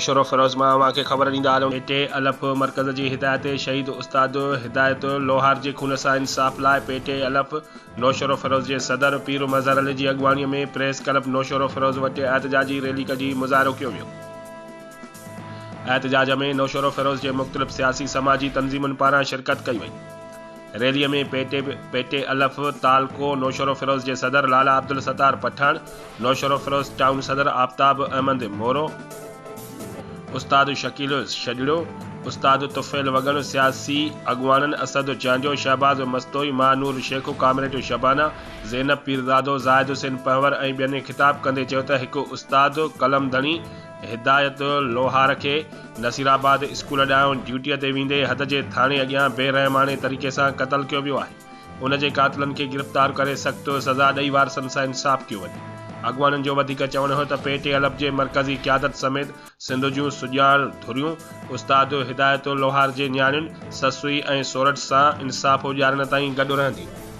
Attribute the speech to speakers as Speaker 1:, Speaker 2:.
Speaker 1: نوشهروفيروز مان اوهان کي خبر ڏيندا هلون. پي ٽي الف مرڪز جي هدايت تي شهيد استاد هدايت لوهار جي خون سان انصاف لاء پي ٽي الف نوشهروفيروز جي صدر پير مظهر علي جي اڳواڻي ۾ پريس ڪلب نوشهروفيروز وٽ احتجاجي ريلي ڪڍي مظاهرو ڪيو ويو. احتجاج ۾ نوشهروفيروز جي مختلف سياسي سماجي تنظيمن پاران شرڪت ڪئي وئي. ريلي ۾ پي ٽي پي ٽي الف تعلقو نوشهروفيروز جي صدر لالا عبدالستار پٺاڻ، نوشهروفيروز ٽائون صدر آفتاب احمد مورو، استاد شڪيل شڄڙو، استاد طفيل وڳڻ، سياسي اڳواڻن اسد چانڊيو، شهباز مستوئي، ماهه نور شيخ، ڪامريڊ شبانه، زينب پيرزادو، زاهد حسين پنهور ۽ ٻين خطاب ڪندي چيو ته هڪ استاد قلم ڌڻي هدايت لوهار کي نصيرآباد اسڪول ڏانهن ڊيوٽيء تي ويندي حد جي ٿاڻي اڳيان بي رحماڻي طريقي سان قتل ڪيو ويو آهي. ان جي قاتلن کي گرفتار ڪري سخت سزا ڏئي وارثن سان انصاف ڪيو وڃي. اڳواڻن جو وڌيڪ چوڻ هو ته پي ٽي الف جي مرڪزي قيادت سميت سنڌ جون سڄاڻ ڌريون استاد هدايت لوهار جي نياڻين سسئي ۽ سورٺ سان انصاف ڏيارڻ تائين گڏ رهنديون.